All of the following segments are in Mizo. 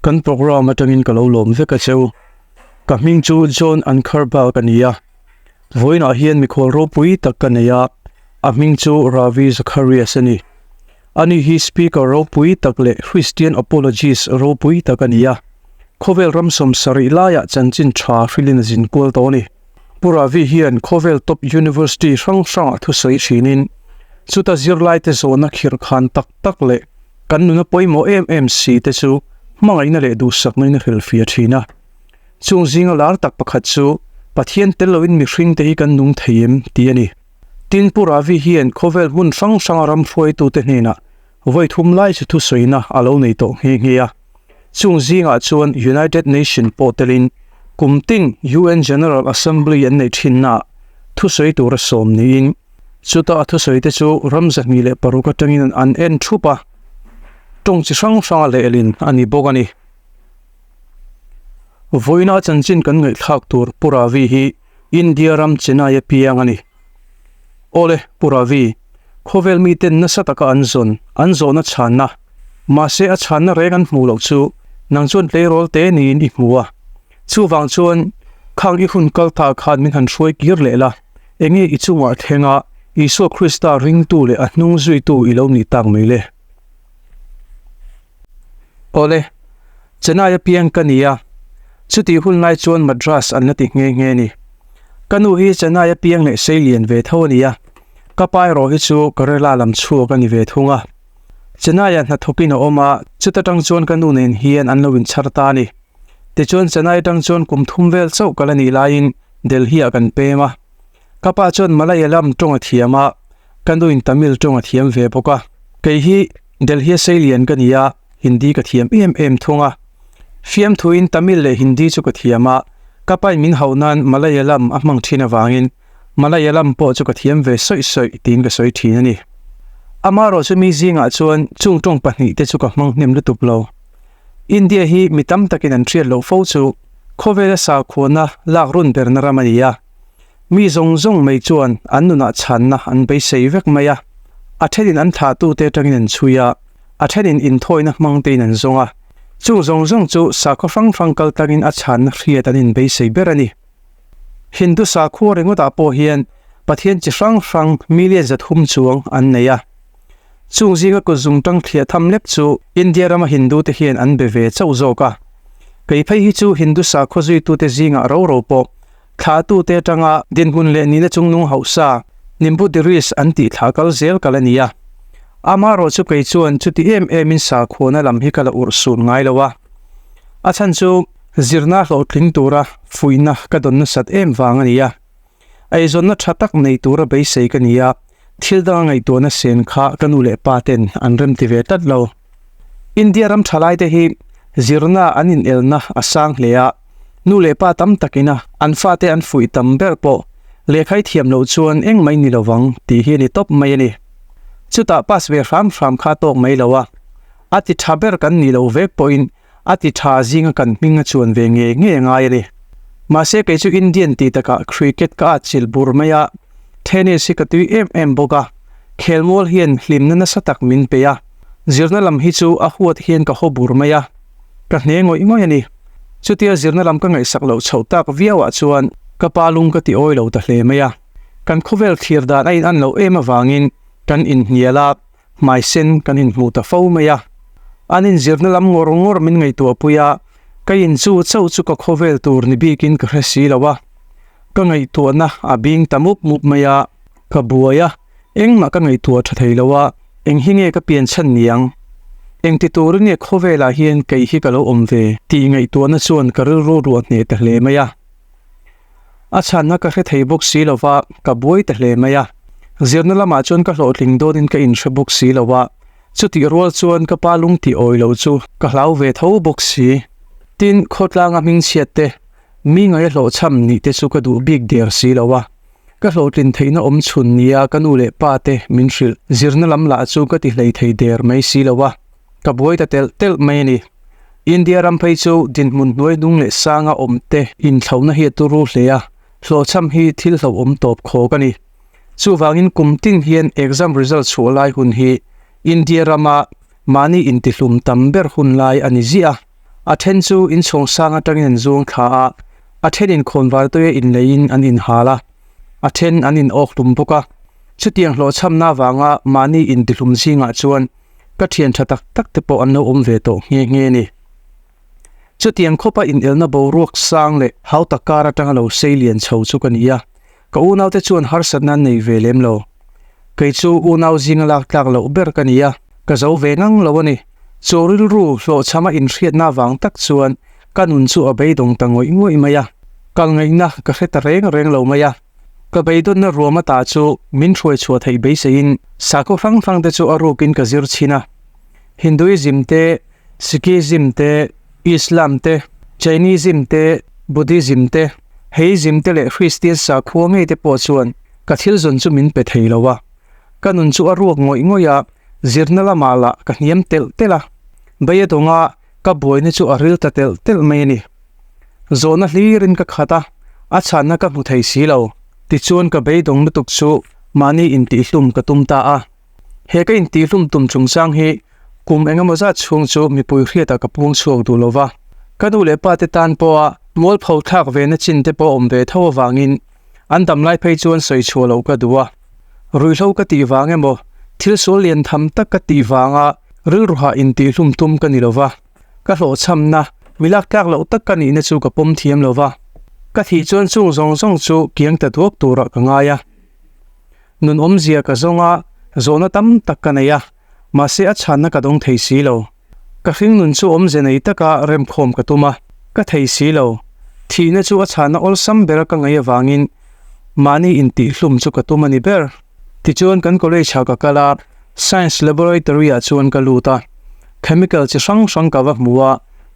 Kan programme atangin ka lo lawm vek a cheu. Ka hming chu John Ankharbag a ni a. Vawiinah hian mikhual ropui tak ka nei a, a hming chu Ravi Zacharias a ni. Ani hi Speaker ropui tak leh Christian apologist ropui tak a ni a. Khawvel ram sawmsarih laiah chanchin tha hrilhin a zin kual tawh a ni. Pu Ravi hian khawvel top university hrang hrangah thusawi thinin chuta zirlaite zawhna khirhkhan tak tak leh kan nuna pawimawh em em si te chu hmangaihna leh duhsakna in a hrilhfiah thin a. Chung zinga lar tak pakhat chu Pathian tel loin mihringte hi kan nung thei em tih a ni. Tin, Pu Ravi hian khawvel hmun hrang hranga ram hruaitute hnenah vawi thum lai chu thusawina a lo nei tawh nghe nghe a. Chung zingah chuan United Nation pawh telin kum tin UN General Assembly an neih thinnaah thusawi tura sawm niin chuta a thusawi te chu ram 206 atangin an en thup a, tawng chi hrang hranga lehlin a ni bawk a ni. Vawiina chanchin kan ngaihthlak tur Pu Ravi hi India ram Chennai a piang a ni. Awle, Pu Ravi, khawvel miten nasa taka an zawn, an zawhna chhanna, mahse a chhanna reng an hmuh loh chu nang chuan tleirawl te niin i hmu a. Chuvang chuan khang i hun kal ta khan min han hruai kir leh la, enge i chungah thlenga Isua Krista ringtu leh a hnung zuitu i lo nih tak mai le? Awle, Chennai a piang ka ni a, chutih hun lai chuan Madras an la ti nghe nghe ni. Ka nu hi Chennai a piang leh sei lian ve tho a ni a, ka pa erawh hi chu Kerala lam chhuak a ni ve thung a. Chennai ah hnathawkin a awm a, chuta tang chuan ka nu nen hian an lo inchhar ta a ni. Tichuan Chennai atang chuan kum thum vel chauh ka la nih laiin Delhi ah kan pem a. Ka pa chuan Malayalam tawng a thiam a, ka nuin Tamil tawng a thiam ve bawk a. Kei hi Delhi a seilian ka ni a, Hindi ka thiam em em thung a. Fiamthuin Tamil leh Hindi chu ka thiam a, ka pain min hauh nan Malayalam a hmang thin avangin Malayalam pawh chu ka thiam ve sawih sawih tiin ka sawi thin a ni. Amaherawhchu mi zingah chuan chung tawng pahnihte chu ka hmang hnem lutuk lo. India hi mi tam takin an hriat loh fo chu khawvela sakhuana lak run berna ram a ni a. Mi zawng zawng mai chuan an nunah chhanna an beisei vek mai a. A thenin an thlahtute atangin an chhui a, a thenin inthawina hmang tein an zawng a. Chung zawng zawng chu sakhaw hrang hrang kal tlangin a chhanna hriat an inbeisei ber a ni. Hindu sakhua ringawtah pawh hian Pathian chi hrang hrang million 300 chuang an nei a. Chung zinga kut zung tang thliah tham lek chu India rama Hindu te hian an be ve chauh zawk a. Kei phei hi chu Hindu sakhaw zuitute zingah ro ro pawh thlahtute atanga dinhmun leh nihna chungnung hauhsa Nimbudiris an tih thlah kal zel ka la ni a. Amaherawh chu kei chuan chuti em emin sakhuana lam hi ka la urh sun ngai lo a. A chhan chu zirna hlawhtling tura fuihna ka dawn nasat em vang a ni a. Eizawnna tha tak nei tura beisei ka ni a, thil danga ngaihtuahna sen kha ka nu leh pa ten an remti ve tlat lo. India ram thalaite hi zirna an inelna a sang hle a, nu leh pa tam takina an fate an fuih tam ber pawh lehkhai thiam loh chuan engmah ni lovang tih hi a ni tawp mai a ni. Chutah pass ve hram hram kha tawk mai lo a, a ti tha ber kan nih loh vek pawhin A ti tha zinga kan hming a chuan ve ngei ngei a ngai a ni. Mahse kei chu Indian tih takah cricket ka atchilh bur mai a, tennis hi ka tui em em bawk a, khelmual hian hlimna nasa tak min pe a, zirna lam hi chu a huat hian ka haw bur mai a, ka hne ngawih ngawih a ni. Chutia zirna lam ka ngaihsak loh chhoh tak viauah chuan ka pa lung ka ti awi lo ta hle mai a. Kan khawvel thlir dan a in an loh em avangin kan inhnial a, Hmai sen kan inhmuh ta fo mai a. An inzirna lam ngawr ngawr min ngaihtuahpui a, ka in chu chauh chu ka khawvel tur ni bikin ka hre si lo a. Ka ngaihtuahna a bing ta mup mup mai a, ka buai a, engmah ka ngaihtuah tha thei lo a, eng hi nge ka pian chhan niang? Engti turin nge khawvelah hian kei hi ka lo awm ve tih ngaihtuahna chuan ka rilru ruah hneh ta hle mai a. A chhanna ka hre thei bawk si lo va, ka buai ta hle mai a. Zirna lamah chuan ka hlawhtling dawnin ka inhre bawk si lo a, chutih rual chuan ka pa lung tih awi lo chu ka hlau ve tho bawk si. Tin, khawtlanga hmingchhiat te, mi ngaia hlawhchham nih te chu ka duh bik der si lo a. Ka hlawhtlin theihna awm chhun nia ka nu leh pa te min hrilh zirna lam lah chu ka ti hlei thei der mai si lo a. Ka buai ta telh telh mai a ni. India ram phei chu dinhmun hnuai hnung leh sanga awm te inthlauhna hi a turu hle a, hlawhchham hi thil hlauhawm tawp khawk a ni. Chuvangin kum tin hian exam result chhuah lai hun hi India rama mahni intihlum tam ber hun lai a ni ziah a. A then chu inchhawng sang atangin an zuang thla a, a thenin khawnvar tuia inleiin an inhal a, a then an in awk hlum bawk a. Chutiang hlawhchhamna avanga mahni intihlum zingah chuan ka thian tha tak tak te pawh an lo awm ve tawh nghe nghe a ni. Chutiang khawpa inelna boruak sang leh hautak kar atanga lo sei lian chho chu ka ni a, ka unaute chuan harsatna an nei ve lem lo. Kei chu unau zinga lak tlak loh ber ka ni a, ka zo ve ngang lo a ni. Chu rilru hlawhchhama inhriatna avang tak chuan ka nun chu a beidawng ta ngawih ngawih mai a, kal ngaihna ka hre ta reng reng lo mai a. Ka beidawnna ruam ata chu min hruai chhuah theih beiseiin sakhaw hrang hrang te chu a rukin ka zir chhin a. Hinduism te, Sikhism te, Islam te, Jainism te, Buddhism te, Heism te leh Kristian sakhua ngei te pawh chuan ka thil zawn chu min pe thei lo a. Ka nun chu a ruak ngawih ngawih a, zirna lamah lah ka hniam telh telh a. Bei a dawnga ka buaina chu a ril ta telh telh mai a ni. Zawhna hlirin ka khat a, a chhanna ka hmu thei si lo. Tichuan ka beidawng lutuk chu mahni intihhlum ka tum ta a. He ka intihhlum tum chungchang hi kum engemaw zat chhung chu mipui hriatah ka pung chhuak duh lo va. Ka nu leh pa te tan pawha mualpho thlak ve na chin te pawh awm ve tho avangin an damlai phei chuan sawi chhuah loh ka duh a. Ruihhlo ka tih vang emaw, thil sual lian tham tak ka tih vanga rilruha intihhlum tum ka ni lo va. Ka hlawhchhamna, mi lak tlak loh tak ka nihna chu ka pawm thiam lo va. Ka thih chuan chung zawng zawng chu kiang ta duak turah ka ngai a. Nun awmzia ka zawng a, zawhna tam tak ka nei a, mahse a chhanna ka dawng thei si lo. Ka hring nun chu awmze nei taka remkhawm ka tum a, ka thei si lo. Thihna chu a chhanna awlsam bera ka ngaih avangin mahni intihhlum chu ka tum a ni ber. Tichuan kan college ah ka kal a, Science Laboratory ah chuan ka lut a, chemical chi hrang hrang ka va hmu a,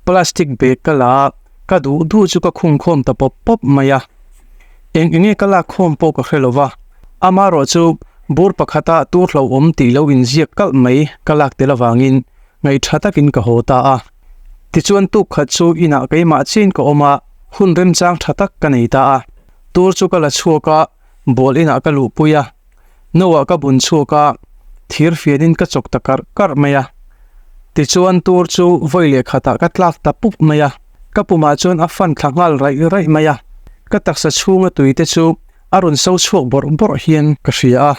plastic bag ka la a, ka duh duh chu ka khungkhawm ta pawp pawp mai a. Eng enge ka lak khawm pawh ka hre lo va, amarawh chu bur pakhata tur hlauhawm tih lo inziak kalh mai ka lak tel avangin ngaih tha takin ka haw ta a. Tichuan tuk khat chu inah keimah chiin ka awm a, hun remchang tha tak ka nei ta a. Tur chu ka la chhuak a, bual inah ka luhpui a, no ah ka bun chhuak a, thir fianin ka chawk ta karh karh mai a. Tichuan tur chu vawi leh khatah ka tlak ta pup mai a, ka pumah chuan a fan thla nghal raih raih mai a, ka taksa chhunga tui te chu a rawn so chhuak bawrh bawrh hian ka hria a.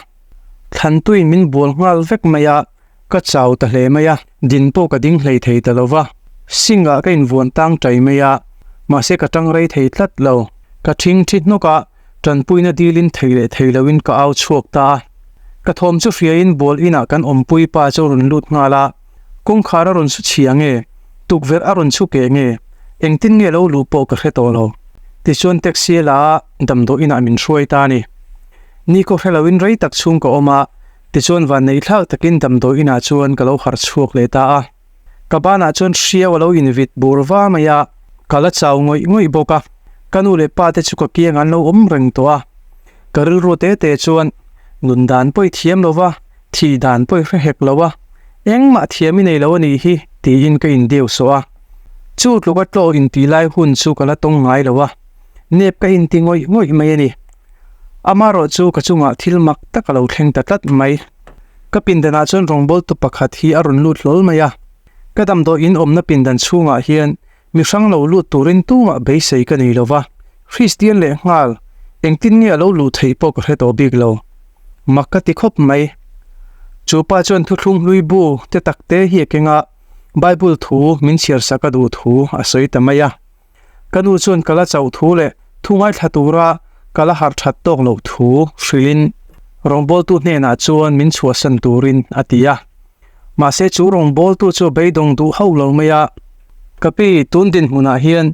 Thlantuiin min bual nghal vek mai a, ka chau ta hle mai a, din pawh ka ding hlei thei ta lo va, sink ah ka invuan tang tai mai a, mahse ka tang rei thei tlat lo, ka thing thi hnawk a, tanpuina dilin thei leh thei loin ka au chhuak ta a. Ka thawm chu hriain bual inah kan awmpui pa chu a rawn lut nghal a, kawngkhar a rawn su chhia nge, tukverh a rawn chhu keh nge, engtin nge lo luh pawh ka hre tawh lo. Tichuan taxi a la a, damdawi inah min hruai ta a ni. Ni kaw hre loin rei tak chhung ka awm a, tichuan vanneih thlak takin damdawi inah chuan ka lo harh chhuak leh ta a. Ka banah chuan hriau a lo invit bur va mai a, ka la chau ngawih ngawih bawk a. Ka nu leh pa te chu ka kiang an lo awm reng tawh a. Ka rilru te te chuan nun dan pawh i thiam lo va, thih dan pawh i hre hek lo a, engmah thiam i nei lo a nih hi tiin ka indeu sawh a. Chu tluka tlaw intih lai hun chu ka la tawng ngai lo a, nep ka inti ngawih ngawih mai a ni. Amarawh chu ka chungah thil mak tak a lo thleng ta tlat mai. Ka pindanah chuan rawngbawltu pakhat hi a rawn lut hlawl mai a, ka damdawi in awmna pindan chhungah hian mi hrang lo lut turin tumah beisei ka nei lo va, Kristian leh nghal engtin nge a lo luh theih pawh ka hre tawh bik lo. Mak ka ti khawp mai. Chu pa chuan thuthlung hlui bu te tak te hi a keng a, Bible thu min chhiar sak a duh thu a sawi ta mai a. Ka nu chuan ka la chauh thu leh thu ngaithla tura ka la harh that tawk loh thu hrilhin rawngbawltu hnenah chuan min chhuahsan turin a ti a. Mahse chu rawngbawltu chu a beidawng duh hauh lo mai a, Ka pi, tun dinhmunah hian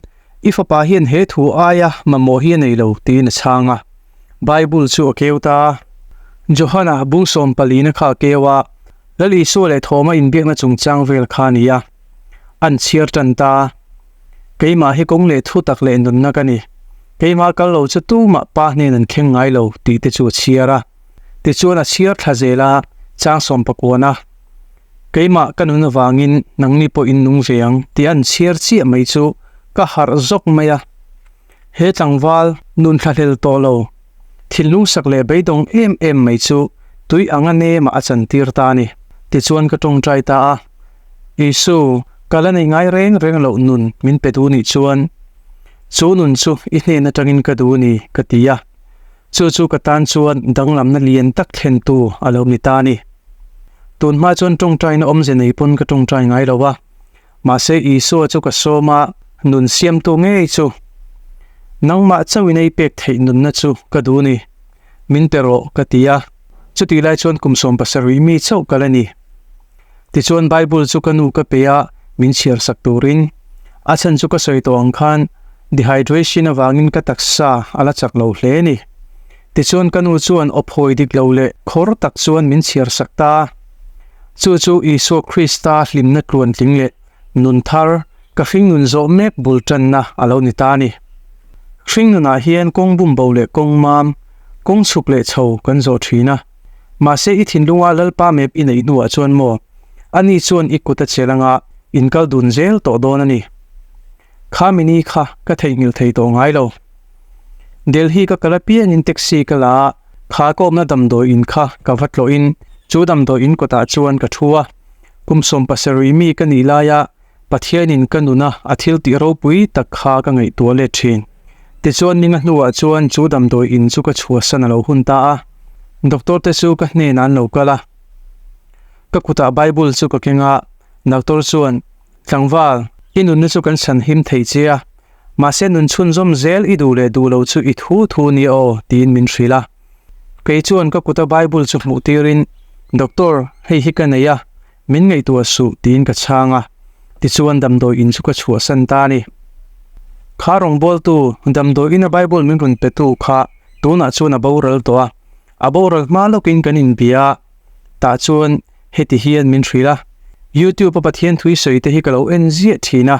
i fapa hian he thu aia mamawh hi a nei lo tiin a chhang a. Bible chu a keu ta a. Johana bungsawm palina kha a keu a, Lal Isua leh Thawma inbiakna chungchang vel kha a ni a. An chhiar tan ta a. Keimah hi kawng leh thu tak leh nunna ka ni. Keimah kal lo chu tumah pa hnen an thleng ngai lo tih te chu a chhiar a. Tichuan a chhiar thla zel a, chang sawm pakuan a. Keimah ka nun avangin nangni pawh in nung ve ang tih an chhiar chiah mai chu ka harh zawk mai a. He tlangval nun thlahlel tawh lo, thinlung sak leh beidawng em em mai chu tui anga nemah a chantir ta a ni. Tichuan ka tawngtai ta a, Isu! Ka la nei ngai reng reng loh nun min pe duh nih chuan chu nun chu i hnen atangin ka duh ni ka ti a, chu chu ka tan chuan danglamna lian tak thlentu a lo ni ta a ni. Tun hma chuan tawngtaina awmze nei pawn ka tawngtai ngai lo a, mahse Isua chu ka sawm a, nun siamtu ngei chu nangmah chauhin ei pek theih nunna chu ka duh ni, min pe rawh ka ti a, chutih lai chuan kum 70 mi chauh ka la ni. Tichuan Bible chu ka nu ka pe a, min chhiar sak turin. A chhan chu ka sawi tawh ang khan dehydration avangin ka taksa a la chak lo hle a ni. Tichuan ka nu chuan aw phawi dik lo leh khawr tak chuan min chhiar sak ta a. Chu chu Isua Krista hlimna tluantling leh nun thar ka hringnun zawh mek bul tanna a lo ni ta a ni. Hringnunah hian kawng bumbo leh kawng mam, kawng chhuk leh chho kan zawh thin a. Mahse i thinlunga Lalpa mep i neih hnuah chuan maw, ani chuan i kut a chelh anga in kal dun zel tawh dawn a ni. Kha mini kha ka theihnghilh thei tawh ngai lo. Delhi ka kal apiangin taxi ka la a, kha ka awmna damdawi in kha ka va tlawhin chu damdawi in kawtah chuan ka thu a. Kum 70 mi ka nih laia Pathianin ka nuna a thil tih ropui tak kha ka ngaihtuah let thin. Tichuan ninga hnuah chuan chu damdawi in chu ka chhuahsan a lo hun ta a. Doctor te chu ka hnenah an lo kal a. Ka kutah Bible chu ka keng a, doctor chuan, Tlangval, i nunna chu kan chhan him thei che a, mahse nun chhunzawm zel i duh leh duh lo chu i thu thu nia aw, tiin min hrilh a. Kei chuan ka kuta Bible chu hmuh tirin, Doctor, hei hi ka nei a, Min ngaihtuah suh tiin ka chhang a, tichuan damdawi in chu ka chhuahsan ta a ni. Kha rawngbawltu, damdawi ina Bible min rawn petu kha tunah chuan a boral tawh a, a boral hma lawkin kan inbia a, tah chuan heti hian min hrilh a, YouTube a Pathian thui sawi te hi ka lo en ziah thin a,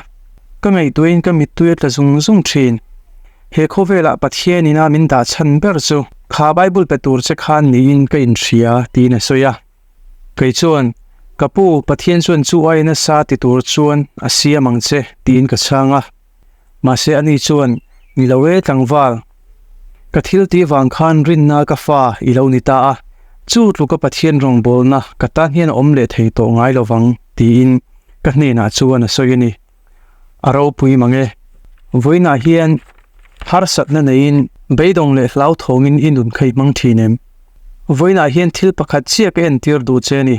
ka ngaihtuahin ka mittui a tla zung zung thin. He khawvelah Pathian ina min dah chhan ber chu kha Bible pe tur che khan niin ka inhria tiin a sawi a. Kei chuan, Ka pu, Pathian chuan chu ai nasa ti tur chuan a siam ang che, tiin ka chhang a. Mahse ani chuan, Ni lo e, tlangval. Ka thil tih vang khan rinna ka fa i lo ni ta a, chu tluka Pathian rawngbawlna ka tan hian a awm leh thei tawh ngai lo vang, tiin ka hnenah chuan a sawi a ni. A ropui mang e. Vawiinah hian harsatna neiin beidawng leh hlauthawngin i nun kha i hmang thin em? Vawiinah hian thil pakhat chiah ka entir duh che a ni.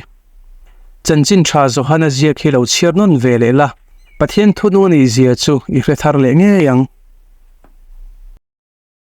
Chanchin tha Johana ziak hi lo chhiar nawn ve leh la, Pathian thunu nih zia chu i hre thar leh ngei ang.